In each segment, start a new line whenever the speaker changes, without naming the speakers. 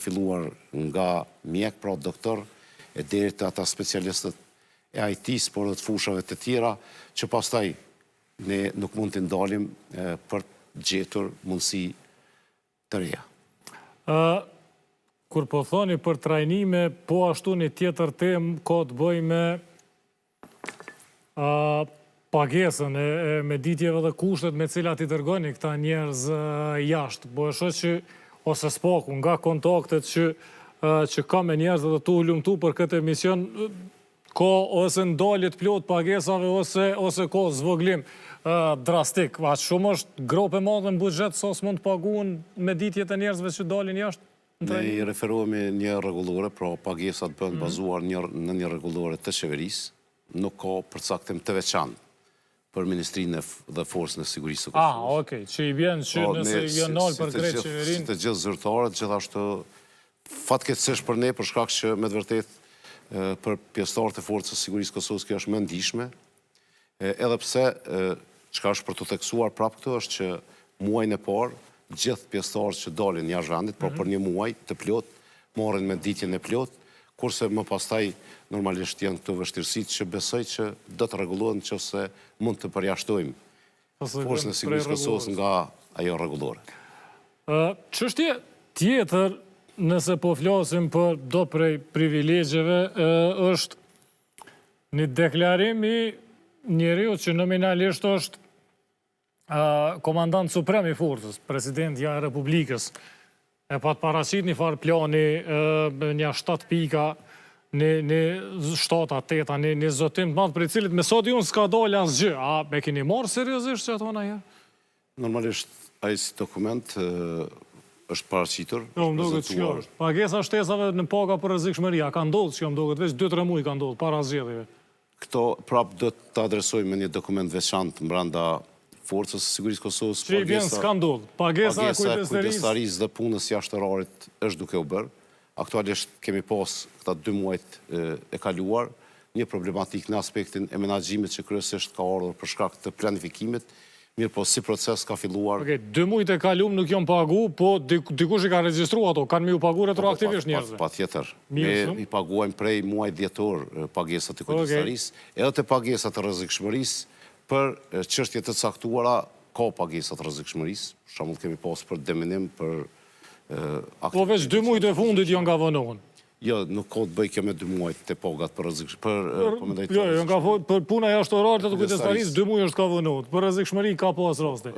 Filluar nga mjek, pra doktor, e deri te ata specialistët e IT-së, por edhe të fushave të tjera, që pastaj ne nuk mund t'i ndalim për të gjetur mundësi të reja.
Ë kur po thoni për trajnime, po ashtu një tjetër temë ka të bëjë me pagesën e, e meditjeve dhe kushtet me cilat i dërgoni këta njerëz jashtë. Po e shoh që ose s'paku nga kontaktet që që kam me njerëz dhe tu hulumtu për këtë emision ka ose ndalje të plotë pagesave ose ose ka zvoglim drastik. Aq shumë është gropë e madhe në buxhet sa s'mund të paguhen meditjet e njerëzve që dalin jashtë
në Ne i referohemi një rregullore, pra pagesat bëhen mm. bazuar një, në një rregullore të qeverisë, nuk ka përcaktim të veçantë për Ministrinë dhe Forcën e Sigurisë së
ah, Kosovës. Ah, okay, që i vjen që po, nëse i vjen nal për krejt qeverinë.
Si të gjithë zyrtarët, gjithashtu fatkeqësisht për ne për shkak që me të vërtetë për pjesëtarët e Forcës së Sigurisë së Kosovës kjo është më ndishme, edhe pse çka është për të theksuar prapë këtu është që muajin e parë gjithë pjesëtarët që dalin jashtë vendit, pra për mhm. një muaj të plotë, marrin mëditjen e plotë, kurse më pastaj normalisht janë këto vështirësitë që besoj që do të rregullohen nëse mund të përjashtojmë Forcën e Sigurisë së Kosovës nga ajo rregullore.
Çështje tjetër, nëse po flasim për do prej privilegjeve, është një deklarim i njeriut që nominalisht është komandant suprem i forcës, presidentja e Republikës, e pat paraqit një farë plani me një 7 pika, një, një 7 a 8 një, një zotim të madh prej cilit me sa di unë s'ka dalë asgjë. A e keni marrë seriozisht që ato në
Normalisht, ai si dokument është paraqitur,
Jo, më duket që kjo është. Pagesa shtesave në paga për rrezikshmëri, a ka ndodhur që kjo më duket, veç 2-3 muaj ka ndodhur para zgjedhjeve.
Këto prapë do të adresojmë me një dokument veçantë mbrenda Forcës së Sigurisë Kosovës.
Që i vjen s'ka ndodhur. Pagesa e
kujdestarisë dhe punës jashtë orarit është duke u bërë. Aktualisht kemi pas këta dy muajt e kaluar një problematikë në aspektin e menaxhimit që kryesisht ka ardhur për shkak të planifikimit, mirëpo si proces ka filluar.
Okej, dy muajt e kalum nuk janë pagu, po dikush i ka regjistru ato, kanë me ju pagu po, po, retroaktivisht njerëzve.
Patjetër. Ne i paguajmë prej muajit dhjetor pagesat e kujdestarisë, edhe te pagesat e rrezikshmërisë për çështje të caktuara ka pagesa të rrezikshmërisë, për shembull kemi pas për deminim, për
Po veç dy muajt e fundit janë ka vonuar.
Jo, nuk ka të bëjë kjo me dy muajt te pagat për rrezik, për
po mendoj të. Jo, jo, ka për puna jashtë orarit të kujdestarisë dy muaj është ka vonuar. Për rrezikshmëri ka pas raste.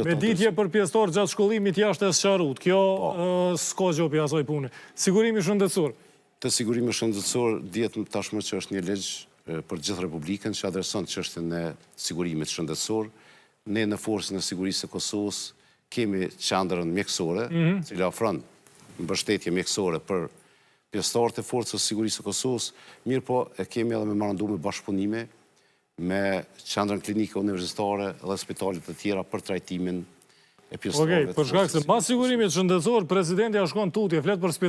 Mëditje për pjesëtar gjatë shkollimit jashtë e sqarut. Kjo po. s'ka gjë prej asaj pune. Sigurimi shëndetësor.
Te sigurimi shëndetësor dihet tashmë që është një ligj për gjithë Republikën që adreson çështjen e sigurimit shëndetësor. Ne në Forcën e Sigurisë së Kosovës kemi qendrën mjekësore, mm -hmm. cila ofron mbështetje mjekësore për pjesëtarët e Forcës së Sigurisë së Kosovës, mirëpo e kemi edhe memorandume bashkëpunimi me qendrën klinike universitare dhe spitalet të tjera për trajtimin e pjesëtarëve.
Okej, për shkak se pas sigurimit shëndetësor presidenti shkon tutje, flet për spital.